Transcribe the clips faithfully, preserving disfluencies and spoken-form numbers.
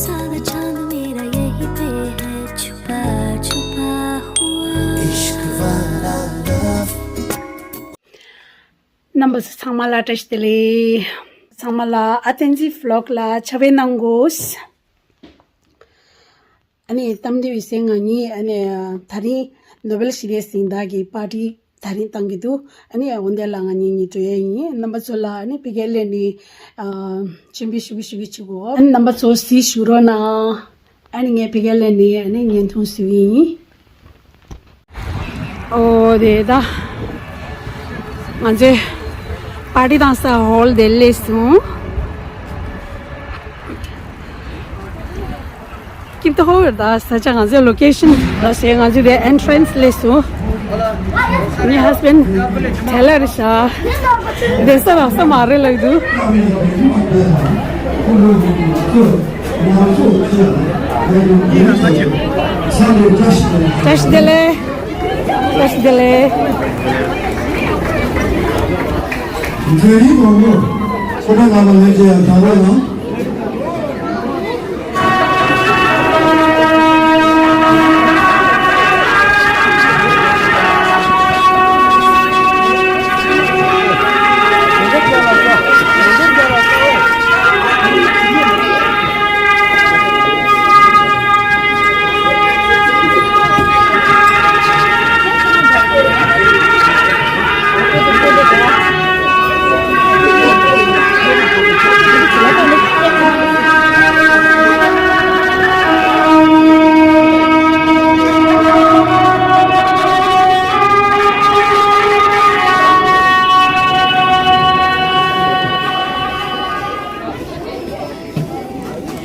सारा चांद मेरा यही पे है छुपा छुपा हुआ। इश्क वाला लव। རྣམ་པ་ཚོ་ཚང་མ་ལ་བཀྲ་ཤིས་བདེ་ལེགས། ཚང་མ་ལ་ཨ་བསྟན་འཛིན་བི་ལོག་ལ་ཕྱག་དཔེ་གནང་དགོས། ཨ་ནི་གཏམ་འདྲི་བའི་སེང་ང་གཉིས་ཨ་ནི་ད་རིང་ནོ་བེལ་ཞི་བདེའི་གཟེངས་རྟགས་ཀྱི་པར་ཊི་ད་རིང་བཏང་གི་འདུག་ཨ་ནི་འོན་ཏེ་ལ་ང་གཉིས་གཉིས་འགྲོ་ཡས་ཡིན། རྣམ་པ་ཚོ་ལ་ཨ་ནི་ཕ་གིར་སླེབས་ནས་ཨ་སྤྱན་འབུལ་ཞུ་གི་ཞུ་གི་བྱེད་དགོས། ཨ་ནི་རྣམ་པ་ཚོ་གཟིགས་བཞུགས་རོགས་གནང་། ཨ་ནི་ངས་ཕ་གིར་སླེབས་ནས་ཨ་ནི་བརྙན་ཐུང་བཟོ་གི་ཡིན། ཨོ་དེ་ད་ང་ཚོས་པར་ཊི་བཏང་ས་ཧོལ་དེ་སླེབས་སོང་། སྐྱིད་ཏོ་ཧོ་ད་ས་ཆ་ང་ཚོའི་ལོ་ཀེ་ཤན་ལ་ཟེར། ང་ཚོའི་དེ་ཨེན་ཊྲན་སི་སླེབས་སོང་། ངའི་ཧ་སི་བྷེན་ཌི་ཊེ་ལར་རེད་ཤག་དེ་ས་རག་ས་མ་རེད་ལབ་འདུག་བཀྲ་ཤིས་བདེ་ལེགས། བཀྲ་ཤིས་བདེ་ལེགས། མཛད་རིམ་གོང་མ་ཁོ་པ་ལ་མ་ལས་ཀྱི་ཡང་དང་བ་ཡང་།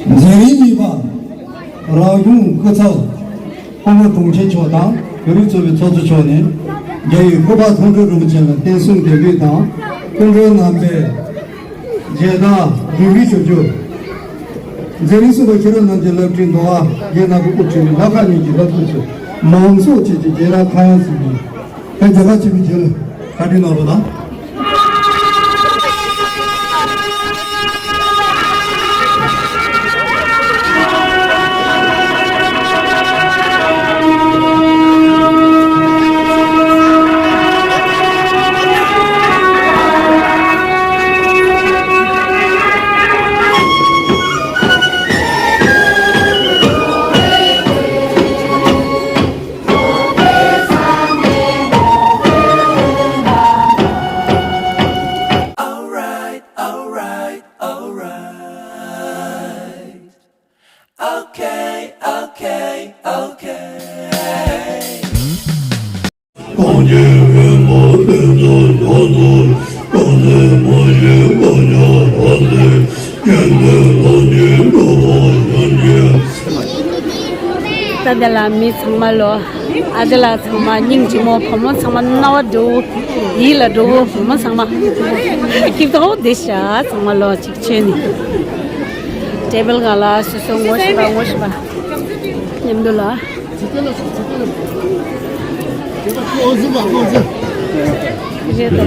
མཛད་རིམ་གཉིས་པ། རང་སྐྱོང་སྐུ་ཚབ། སྐུ་ངོ་དྲུང་ཆེ་མཆོག་དང་བོད་རིགས་ཚོགས་པའི་ཚོགས་གཙོ་མཆོག་ནས། རྒྱལ་བའི་སྐུ་པར་མཐོང་གྲོལ་རིན་པོ་ཆེ་ལ་བརྟན་གསུམ་དད་གུས་དང་། སྐུ་མགྲོན་རྣམ་པས་མཇལ་དར་འབུལ་བའི་ཞུ་རྒྱུ། མཛད་རིམ་གསུམ་པ་ཤེས་རབ་རྣམ་རྒྱལ་སློབ་གྲྭའི་མདོ་བ་རྒན་ནག་པོ་དབུ་ཁྲིད་པའི་ལྷ་ཁང་གཉིས་ཀྱི་སློབ་ཕྲུག་ཚོ་མང་ཚོགས་བཅས་ཀྱི་མཇལ་དར་ཁ་གཡང་གཟིགས་ནས། ཕན་རྒྱ་གར་ཆེན་པོའི་རྒྱལ་བཀའ་དྲིན་གནང་རོགས་གནང་། Alright, alright, alright. Okay, okay, okay. ད་དེ་ལ་མི་ཚང་མ་ལོ། ཨ་དེ་ལ་ཚང་མ་སྙིང་རྗེ་མོ། བུ་མོ་ཚང་མ་རྣ་བ་འགྲོ། ཡིད་ལ་འགྲོ། བུ་མོ་ཚང་མ་སྐྱིད་ཏོ་བདེ་ཤག་ཚང་མ་ལོ་གཅིག་བྱས་ནས་ཊེ་བལ་སྒང་ལ་སོ་སོ་ངོ་ཤེས་པ་ངོ་ཤེས་པ་མཉམ་དུ་ལ། རེད་དོ།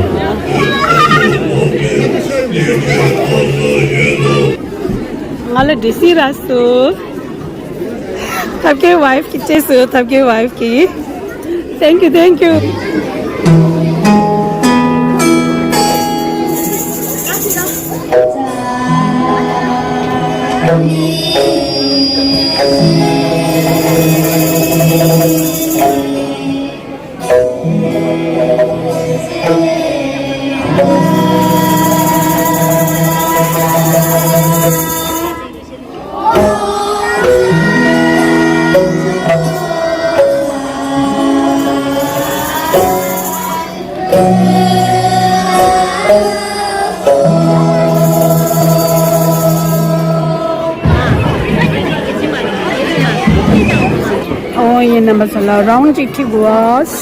ང་ལ་ཌི་སི་རག་སོང་། ཐབས་མཁས་ཝའིཕ་གི་བཅས་སུ། ཐབས་མཁས་ཝའིཕ་གི། Thank you, thank you. ཨོ་ཡིན། རྣམ་པ་ཚོ་ལ་རའུན་ཌི་ཅིག་ཁྲིད་དགོས།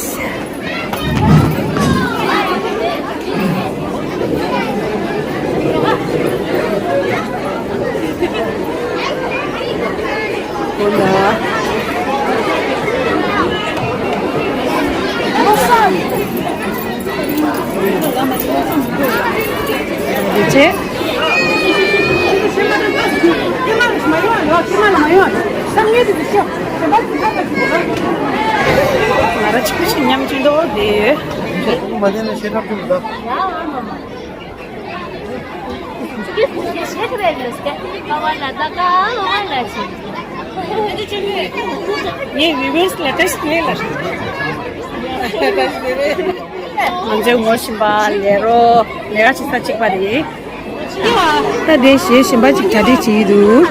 ང་རང་ཆུང་ཆུང་མཉམ་སྤྱོད་འདུག་དེ། ངའི་བི་བི་ཨེས་ལ་ཏེ་སི་ལེ་ལ། ང་ཚོའི་ངོ་ཤེས་པ་ལས་རོགས་ལས་ཀ་བྱེད་ས་གཅིག་པ་རེད། ད་དེ་གཞས་གཞན་པ་ཅིག་གྲ་སྒྲིག་བྱེད་ཀྱི་འདུག་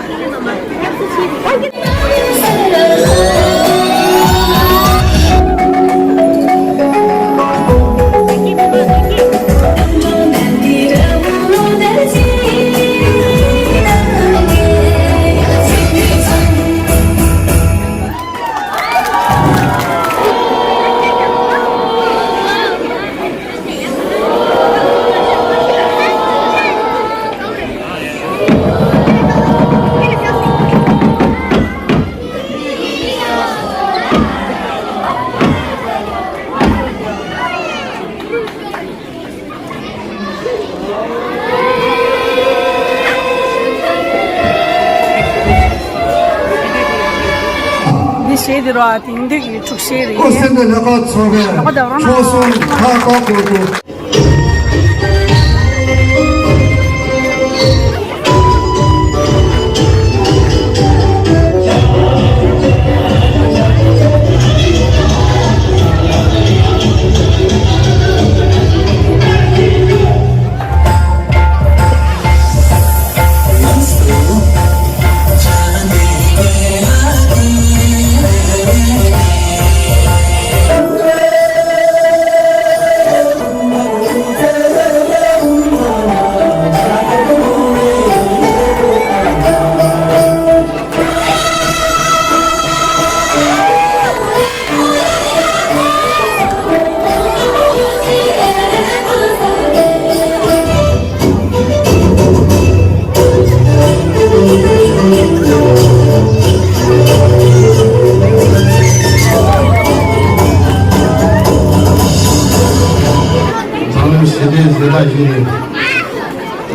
འདི་གཞས་འདི་རོ་ཨ། དེང་དུས་ཀྱི་འཁྲུག་གཞས་རེད། ཀོ་སེང་གི་ལས་ཀ་ཚོགས་པས་ལོག་པ་འདྲ་རོ་ན། ཁྲོ་གསུམ་ཁ་བཏགས་དགོས་འདུག་འཛམ་གླིང་ཞི་བདེའི་གཟེངས་རྟགས་བཞེས་ནས་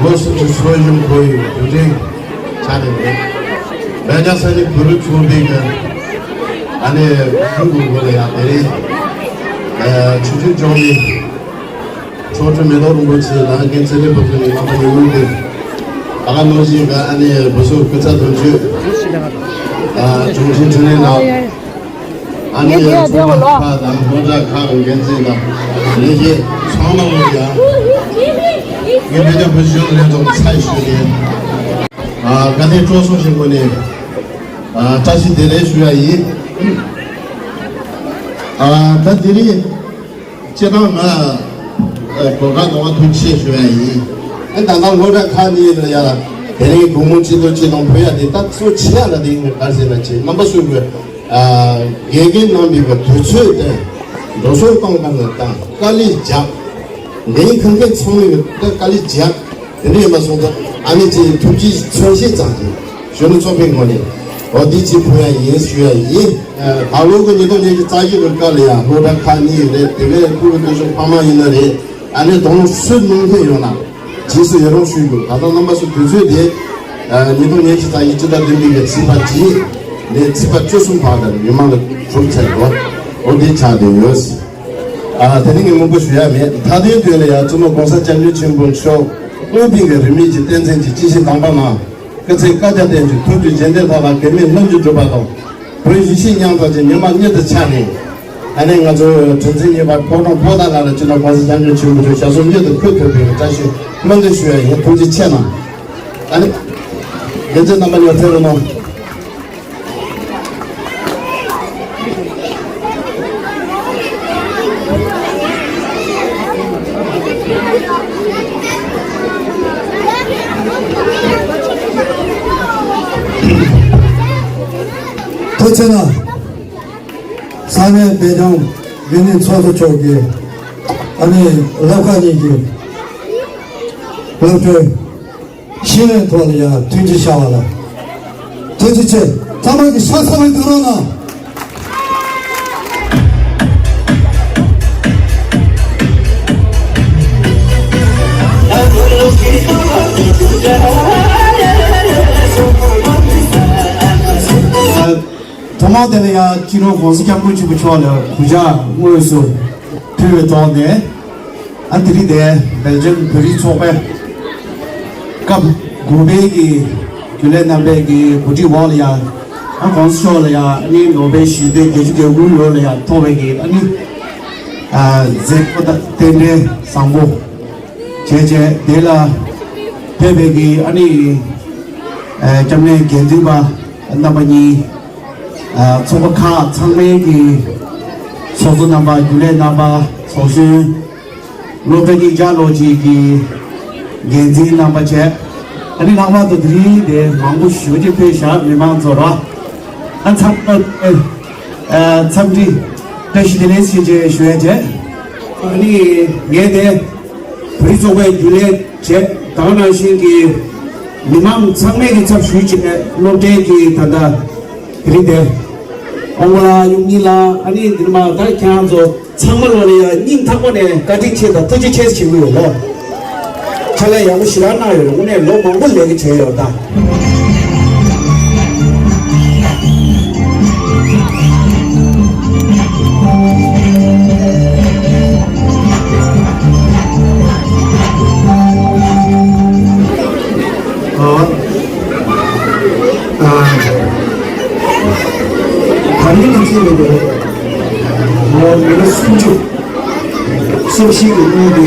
ལོ་སུམ་ཅུ་སོ་བཞི་འཁོར་བའི་དུས་དྲན་ཆགས་ནས་རེད། བོད་རྒྱ་ས་གནས་བོད་རིགས་ཚོགས་པའི་གི་ཨ་ནེ་བོད་རིགས་ཀྱི་ངོས་ལ་ཡང་དེ་རིང་ཆིབས་བསྒྱུར་བྱུང་ནས། མཆོག་སྤྲུལ་མེ་ཏོག་རིན་པོ་ཆེ་ལ་འགན་འཛིན་ལས་བུ་ཚོ་ནས་རྣམ་པ་ཉེ་བོ་དེ་ད་ག་ནང་བཞིན་ག་ཨ་ནེ་བུ་སོ་སྐུ་ཚ་དོན་གཅོད། ཨ་གྲོང་ཁྱེར་འཕྲིན་ལས་ནང་ཨ་ནེ་ཡང་ཚོང་པ་ཕ་དང་སློབ་གྲྭ་ཁག་གི་འགན་འཛིན་དང་ལས་བྱེད་ཚང་མ་ལ་ཡང་ངས་བོད་རྒྱ་བོད་གཞུང་ལས་ཚོགས་ཚ་ཞུས་ཏེ། ཨ་དགའ་ལྡན་སྤྲོ་ཚོགས་ཞིག་ངོས་ནས་ཨ་བཀྲ་ཤིས་བདེ་ལེགས་ཞུ་ཡ་ཡིན། ཨ་ད་དེ་རིང་། སྤྱིར་བཏང་ང་གོ་སྐབས་གནང་བ་ཐུགས་རྗེ་ཆེ་ཞུ་ཡ་ཡིན། ཨ་ད་ལྟ་སློབ་གྲྭ་ཁག་གཉིས་ལ་ཡ་ལ་དེ་རིང་དགོང་མོ་སྤྱི་ཚོགས་སྤྱི་དང་བོད་ཡ་དེ་ད་གཙོ་ཆེ་ཡ་ལ་དེ་ངས་ག་རེ་ཟེར་ན་ཆེ་རྣམ་པ་སུ་དགོས། ཨ་དགེ་རྒན་རྣམ་པའི་གི་དུས་ཚོད་དེ་འགྲོ་སོང་གཏོང་ག་ནས་ད་དཀའ་ལས་རྒྱག་འདི་ནི་ཁང་ཁན་ཚང་མས་ད་དཀའ་ལས་རྒྱག་དེ་འདྲ་ཡིན་པ་སོང་ཙང་ཨ་ནི་ཅིག་ཐུགས་རྗེ་མཚོན་བྱེད་ཙམ་གྱིས་གཞོན་ནུ་ཚོགས་པའི་ངོས་ནས་འོ་འདི་ཅིག་ཕུལ་ཡ་ཡིན་ཞུ་ཡ་ཡིན། ད་ལོ་གི་ཉིས་སྟོང་ཉི་ཤུ་རྩ་བཞི་གི་སྐབས་ལ་ཡང་སློབ་གྲྭ་ཁག་གཉིས་རེད། དེ་བས་ཕྲུ་གུ་དེ་ཚོ་ཕ་མ་ཡིན་ན་རེད། ཨ་ནི་དང་སུ་གནང་མཁན་ཡོད་ན་རྗེས་སུ་ཡི་རང་ཞུ་རྒྱུ། ད་ལྟ་རྣམ་པ་ཚོ་དུས་ཚོད་དེ་ཉིས་སྟོང་ཉི་ཤུ་རྩ་བཞི་སྤྱི་ཟླ་བདུན་པའི་གི་ཚེས་པ་གཅིག་ནས་ཚེས་པ་བཅུ་གསུམ་བར་དུ་མི་མང་ལ་གྲུབ་ཚར་ཡོད། འོ་འདི་ཆགས་བསྡད་ཡོད། ཨ་དེ་ནི་ངས་མང་པོ་ཞུ་ཡ་མེད། མཐའ་དོན་དོན་ལ་ཡང་བཙུན་མོ་གོང་ས་སྐྱབས་མགོན་ཆེན་པོ་མཆོག་སློབ་དཔོན་གྱི་རིས་མེད་ཀྱི་བསྟན་འཛིན་གྱི་སྐྱེས་ཆེན་དམ་པ་རྣམས་སྐུ་ཚེ་བསྐལ་བརྒྱར་བརྟན་ཅིང་ཐུགས་ཀྱི་རྗེས་ཟློས་མཐའ་དག་གེགས་མེད་ལྷུན་གྱིས་གྲུབ་པ་དང་། བོད་ཡེ་ཤེས་ཉམས་དང་བཅས་མི་མང་མྱུར་དུ་འཆར་ནས། ཨ་ནི་ང་ཚོ་དྲིན་ཆེན་གཉིས་པ་ཕོ་བྲང་ཕོ་བྲང་ནང་ལ་སྤྱི་ནོར་གོང་ས་སྐྱབས་མགོན་ཆེན་པོ་མཆོག་ཞབས་སོར་མྱུར་དུ་འཁོད་ཐུབ་པའི་བཀྲ་ཤིས་སྨོན་འདུན་ཞུ་ཡ་ཡིན། ཐུགས་རྗེ་ཆེ་གནང་། ཨ་ནི་དགེ་ཆེ་རྣམ་པ་ཉོ་ཐེ་རུ་ནང་། ཐུགས་རྗེ་ཆེ་གནང་། ས་གནས་བོད་ལྗོངས་རིག་གནས་ཚོགས་གཙོ་མཆོག་གིས་ཨ་ནི་སློབ་ཁག་གཉིས་ཀྱི་སློབ་གྲྭའི་ཤེས་ཡོན་ཐོག་ལ་ཡང་མཐུན་རྐྱེན་ཤར་བ་ལ་ཐུགས་རྗེ་ཆེ། ཚང་མ་གི་ཤ་ཚ་བའི་འདུག་རོགས་གནང་། དེ་ལ་ཡང་སྤྱི་ནོར་༸གོང་ས་༸སྐྱབས་མགོན་ཆེན་པོ་མཆོག་ལ་གུས་ཕྱག་དངོས་སུ་ཕུལ་བའི་ཐོག་ནས། ཨ་དེ་རིང་དེ་སྦེལ་ཇམ་བོད་རིགས་ཚོགས་པའི་སྐབས་དགུ་པའི་གི་རྒྱུན་ལས་རྣམ་པའི་གི་གོ་སྒྲིག་འོག་ལ་ཡང་ཨ་༸གོང་ས་མཆོག་ལ་ཡང་ཨ་ནི་ནོ་བེལ་ཞི་བདེ་བརྒྱད་ཅུ་གྱ་དགུ་ལོ་ལ་ཡང་ཐོབ་པའི་གི་ཨ་ནི་ཨ་མཛད་སྒོ་དང་རྟེན་འབྲེལ་བཟང་པོ་བྱས་བྱས། དེ་ལ་ཕེབས་པའི་གི་ཨ་ནི་ཨ་སྐྱབས་གནས་དགེ་འདུན་པ་རྣམ་པ་གཉིས། ཨ་ཚོགས་པ་ཁག་ཚང་མའི་གི་ཚོགས་གཙོ་རྣམ་པ། རྒྱུན་ལས་རྣམ་པ། ཚོགས་གཞོན། སློབ་གྲྭ་གཉིས་ཆར་ལོ་གཅིག་གི་འགན་འཛིན་རྣམ་པ་བཅས། ཨ་ནི་ལྷག་པར་དུ་དེ་རིང་དེ་མང་པོ་ཞེ་པོ་ཅིག་ཕེབས་ཤག་མི་མང་ཚོ་ར། ཨ་འཚམས་ཨ་འཚམས་འདྲི་བཀྲ་ཤིས་བདེ་ལེགས་ཞེས་བཅས་ཞུ་ཡ་བྱས། ཨ་ནི་ངས་དེ་བོད་རིགས་ཚོགས་པའི་རྒྱུན་ལས་བྱས། ད་ག་ནང་བཞིན་གྱི་མི་མང་ཚང་མས་ཀྱི་ཚབ་ཞུས་བྱས། སློབ་གྲྭའི་གི་ད་ལྟ་དེ་རིང་དེ་ཨོང་ལགས། ཡུམ་གཉིས་ལགས། ཨ་ནི་འདིར་མ་ད་ཁྱེད་རང་ཚོ་ཚང་མ་ལོ་ལ་ཡ་སྙིང་ཐག་པ་ནས་བཀའ་དྲིན་ཆེ་དང་ཐུགས་རྗེ་ཆེ་ཞུ་གི་ཡོད་ལོ། ཕྱག་ལས་ཡག་པོ་ཞེ་དྲག་གནང་ཡོད་རེད། དངོས་གནས་ལོ་མང་པོ་ལས་ཀ་བྱས་ཡོད་ད། ཨ། ཨ། ད་རིང་ང་ཚོའི་ལོ་ལོ་མི་ལོ་སུམ་ཅུ་སོ་བཞི་གི་སྔོན་དུ།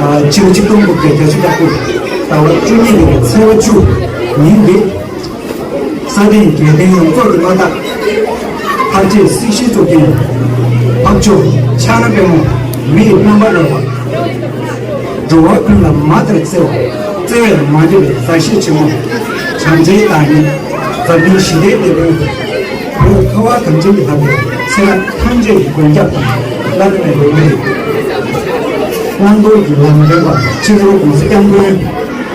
ཨ། ཕྱི་ལོ་ཆིག་སྟོང་དགུ་བརྒྱ་བརྒྱད་ཅུ་གྱ་དགུ་ཟླ་བ་བཅུ་གཉིས་པའི་ཚེས་པ་བཅུ་ཉིན་འདི། སྲ་བརྟན་རྒྱལ་བསྟན་ཡོངས་རྫོགས་ཀྱི་མངའ་བདག་ཕར་ཕྱིན་སྲིད་ཞིའི་གཙུག་རྒྱན་འཕགས་མཆོག་ཕྱག་ན་པདྨོ་མི་ཡི་རྣམ་པར་རོལ་པ། འགྲོ་བ་ཀུན་ལ་མ་ལྟར་བརྩེ་བ། བརྩེ་བས་མ་དྲི་བའི་མཛའ་བཤེས་ཆེན་མོ། བྱམས་བརྩེའི་བདག་ཉིད། འཛམ་གླིང་ཞི་བདེའི་དེད་དཔོན། བོད་ཁ་བ་གངས་ཅན་གྱི་ལྷ་མོ། ཚེ་རབས་ཐམས་ཅད་ཀྱི་མགོན་སྐྱབས་དང་བླ་ན་མེད་པའི་དབུ་ཁྲིད། བླང་དོར་གྱི་ལམ་སྟོན་པ་སྤྱི་ནོར་༸གོང་ས་༸སྐྱབས་མགོན་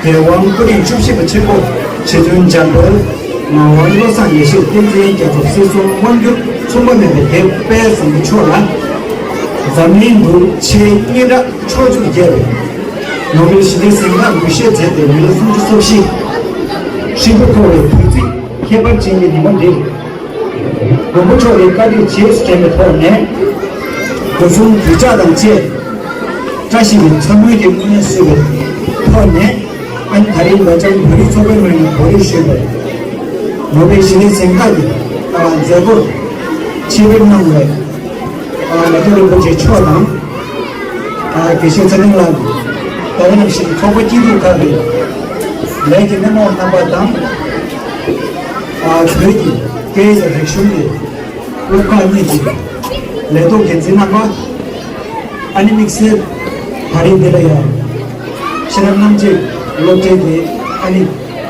རྒྱལ་དབང་སྐུ་ཕྲེང་བཅུ་བཞི་པ་ཆེན་པོ་རྗེ་བཙུན་འཇམ་དཔལ་ངག་དབང་བློ་བཟང་ཡེ་ཤེས་བསྟན་འཛིན་རྒྱ་མཚོ་སྲིད་གསུམ་དབང་སྒྱུར་མཚུངས་པ་མེད་པའི་དེད་དཔོན་བཟང་པོ་མཆོག་ལ། འཛམ་གླིང་དུ་ཆེས་སྙན་གྲགས་ཕྱོགས་བཅུར་རྒྱས་པའི་ནོ་བེལ་ཞི་བདེའི་གཟེངས་རྟགས་འབུལ་བཞེས་མཛད་དེ་མི་ལོ་སུམ་ཅུ་སོ་བཞི་ཧྲིལ་པོ་འཁོར་བའི་དུས་ཚིགས་ཁྱད་པར་ཅན་གྱི་ཉི་མ་འདིར། མགོན་པོ་མཆོག་གི་བཀའ་དྲིན་རྗེས་སུ་དྲན་པའི་ཐོག་ནས། སྒོ་གསུམ་གུས་ཕྱག་དང་བཅས་བཀྲ་ཤིས་པའི་འཚམས་འདྲིའི་སྨོན་ལམ་གསོལ་བའི་ཐོག་ནས། ཨ་ནི་ད་རེས་སྦེལ་ཇམ་བོད་རིགས་ཚོགས་པའི་ངོས་ནས་གོ་སྒྲིག་ཞུས་པའི་ནོ་བེལ་ཞི་བདེའི་གཟེངས་རྟགས་ཀྱི་མཛད་སྒོར་ཆེད་ཕེབས་གནང་བའི་ལེགས་བཤད་རིན་པོ་ཆེ་མཆོག་དང་། དགེ་བཤེས་ཚེ་རིང་ལགས། ད་ག་ནང་བཞིན་ཚོགས་པ་སྐྱིད་སྡུག་ཁག་གི་ལས་ཀྱི་སྣེ་མོ་རྣམ་པ་དང་། བོད་ཀྱི་སྐད་ཡིག་དང་རིག་གཞུང་གི་དབུ་ཁག་གཉིས་ཀྱི་ལས་ཐོག་འགན་འཛིན་རྣམ་པ། ཨ་ནི་དམིགས་བསལ་ད་རིང་འདི་ལ་ཡང་ཤེས་རབ་རྣམ་འབྱེད་སློབ་གྲྭའི་ཨ་ནི་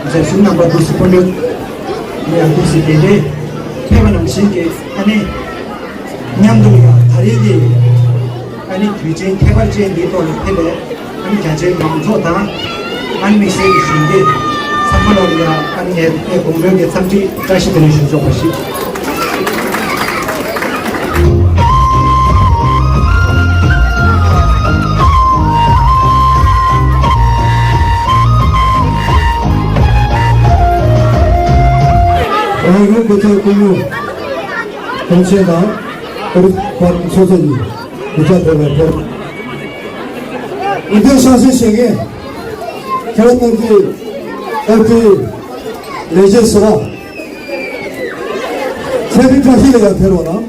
མཛད་གཙོ་རྣམ་པ། འདུག་སེ་སྐུ་མགྲོན་ཡང་འདུག་སེ་དེ་འདྲའི་ཕེབས་པ་ནང་བཞིན་གྱི་ཨ་ནི་མཉམ་དུ་ཡང་ད་རེས་ཀྱི་ཨ་ནི་དུས་ཆེན་ཁྱད་པར་ཅན་འདིའི་ཐོག་ལ་ཕེབས་པའི་ཨ་ནི་རྒྱ་ཆེའི་མང་ཚོགས་དང་། ཨ་ནི་དམིགས་བསལ་གྱི་གཞོན་སྐྱེས་ཚང་མ་ལ་ཡང་ཨ་ནི་ངས་དགོང་དྲོ་གི་འཚམས་འདྲི་བཀྲ་ཤིས་བདེ་ལེགས་ཞུ་ཆོག་པ་ཞིག་རང་ཡུལ་སྐུ་ཚབ་སྐུ་ངོ་གོང་ཆེན་དང་། བོད་རིགས་ཚོགས་གཙོ་ཡིན། གུས་ཕྱག་འཚལ་བའི་ཕེབས། འོས་བསྡུ་ཤག་ཤེས་བྱེད་མཁན། ཁྱེད་རང་རྣམས་ཀྱི་ཨེ་ཕི་ལས་བྱེད་ཟུར་པ། ཚེ་རིང་བཀྲ་ཤིས་ལ་ཡང་ཕེབས་རོགས་གནང་།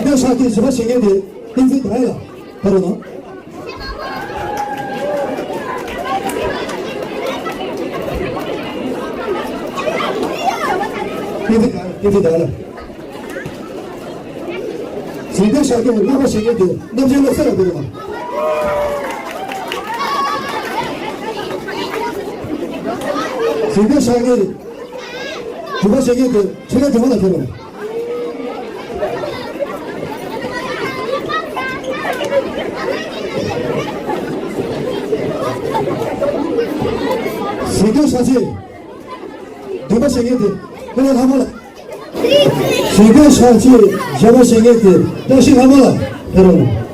འོས་བསྡུ་ཤག་ཤེས་ཟུར་པ་བྱེད་མཁན་དེ་བསྟན་འཛིན་དར་ཡ་ལགས་ཕེབས་རོགས་གནང་། བསྟན་འཛིན་དར། བསྟན་འཛིན་དར་ལགས། གཟེངས་རྟགས་ཤག་ཤེས་རྣམ་པ་ཞིག་ཡོད་དེ་རྣམ་རྒྱལ་བློ་གསལ་ལ་ཕེབས་རོགས་གནང་། གཟེངས་རྟགས་ཤག་ཤེས་དྲུག་པ་ཞིག་ཡོད་དེ་ཕྱི་ལ་དྲི་བ་ལ་ཕེབས་རོགས་གནང་། གཟེངས་རྟགས་ཤག་ཤེས་བདུན་པ་ཞིག་ཡོད་དེ་ཀུན་ལེགས་ལྷ་མོ་ལགས། གཟེངས་རྟགས་ཤག་ཤེས་བཞི་པ་ཞིག་ཡོད་དེ་བཀྲ་ཤིས་ལྷ་མོ་ལགས་ཕེབས་རོགས་གནང་།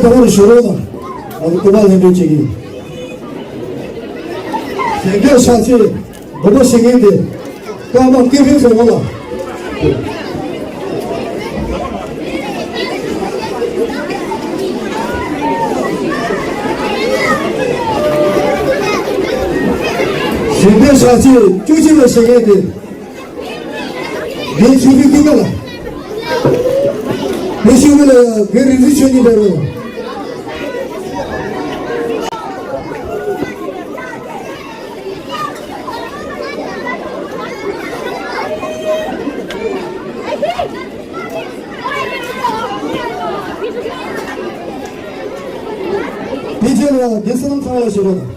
ད་བར་ཞུ་རོགས་དང་། ང་ཚོ་སྐུ་པར་ལེན་སྤྲོད་བྱེད་ཀྱི་ཡིན། གཞན་སྐད་ཤག་ཆེ། འདོན་པ་བྱེད་མཁན་དེ། ཀརྨ་ཀུན་ཕན་ཟེར་བ་ལ། གཞན་སྐད་ཤག་ཆེ། བཅུ་གཅིག་ལ་བྱེད་མཁན་དེ། ངའི་ཆོས་སྡེ་ཀུན་དགའ་ལ། ངའི་ཆོས་སྡེ་ལ་ཡ་དགེ་རིག་འཛིན་ཆོས་ཉིད་པའི་རོ། དེ་རྗེས་ལ་དགེ་བསོད་ནམས་ཚང་ལ་ཞུ་རོགས་དང་།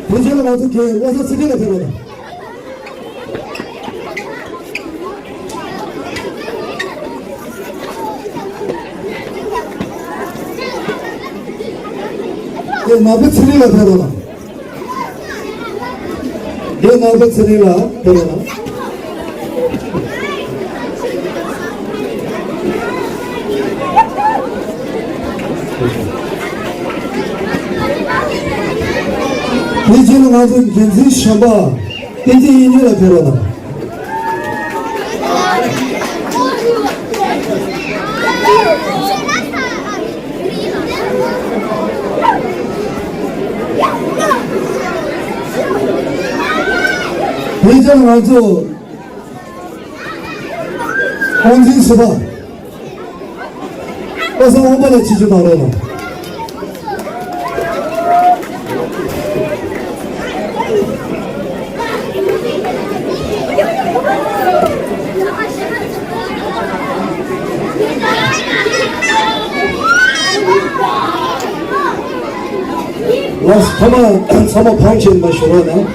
དེ་རྗེས་ལ་ང་ཚོ་དགེ་བློ་བཟང་ཚེ་རིང་ལ་ཕེབས་རོགས་དང་། དེ་ནག་པོ་ཚེ་རིང་ལ་ཕེབས་རོགས་དང་། དེ་ནག་པོ་ཚེ་རིང་ལ་ཕེབས་རོགས་དང་། དེ་རྗེས་ལ་ང་ཚོ་འགན་འཛིན་གཞོན་པ་བསྟན་འཛིན་དབྱིག་གཉེན་ལ་ཕེབས་རོགས་དང་། དེ་རྗེས་ལ་ང་ཚོ་དབང་འཛིན་ཟུར་པ། པ་སངས་དབང་པ་ལགས་ཆིབས་བསྒྱུར་གནང་རོགས་གནང་། ལགས་སོ། ཐ་མ་ཚང་མ་བང་ཆེན་མ་ཞུ་རོགས་གནང་།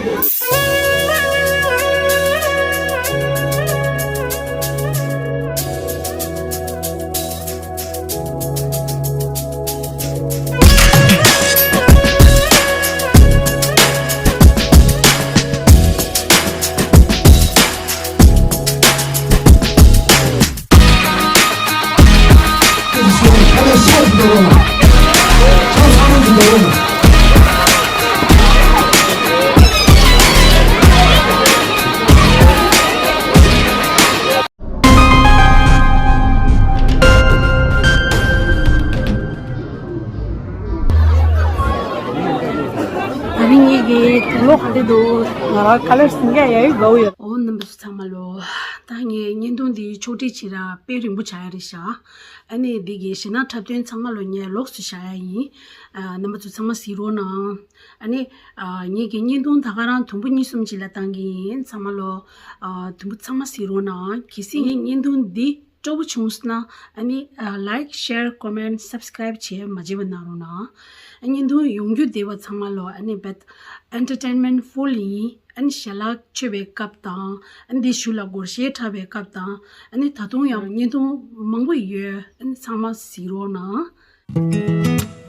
ཨ་ནི་ངེད་ཀྱི་དུག་ལོག་ག་འདྲ་འདུག་ང་རང་ཁ་ལར་སིང་ག་ཡ་ཡི་གའུ་ཡོད། ཨོ་རྣམ་པ་ཚོ་ཚང་མ་ལོ། ད་ངས་བརྙན་ཐུང་འདི་ཕྱོགས་སྒྲིག་བྱེད་ར་དཔེ་རིང་པོ་ཆགས་ཡ་རེད་ཤག་ཨ་ནི་འདི་གི་གཞས་སྣ་འཁྲབ་སྟོན་ཚང་མ་ལོ་ངས་ལོགས་སུ་བཞག་ཡ་ཡིན། ཨ་རྣམ་པ་ཚོ་ཚང་མ་གཟིགས་རོགས་གནང་། ཨ་ནི་ཨ་ངེད་ཀྱི་བརྙན་ཐུང་ད་ག་རང་དུམ་བུ་གཉིས་གསུམ་ཅིག་ལ་བཏང་གི་ཡིན། ཚང་མ་ལོ་ཨ་དུམ་བུ་ཚང་མ་གཟིགས་རོགས་གནང་། གལ་སྲིད་ངའི་བརྙན་ཐུང་འདི་སྤྲོ་པོ་བྱུང་སོང་ན་ཨ་ནི་ཨ་like, share, comment, subscribe བྱེད་མ་བརྗེད་པ་གནང་རོགས་གནང་། ཨ་བརྙན་ཐུང་ཡོང་རྒྱུ་བདེ་བ་ཚང་མ་ལོ་ཨ་ནི་བེད་entertainment full ཡིན། ཨ་ནི་ཞལ་ལག་མཆོད་པའི་སྐབས་དང་། ཨ་ནི་དེ་ཞུ་ལ་སྒོར་གཞས་འཁྲབ་པའི་སྐབས་དང་། ཨ་ནི་ད་དུང་ཡང་བརྙན་ཐུང་མང་པོ་ཡོད། ཨ་ནི་ཚང་མ་གཟིགས་རོགས་གནང་།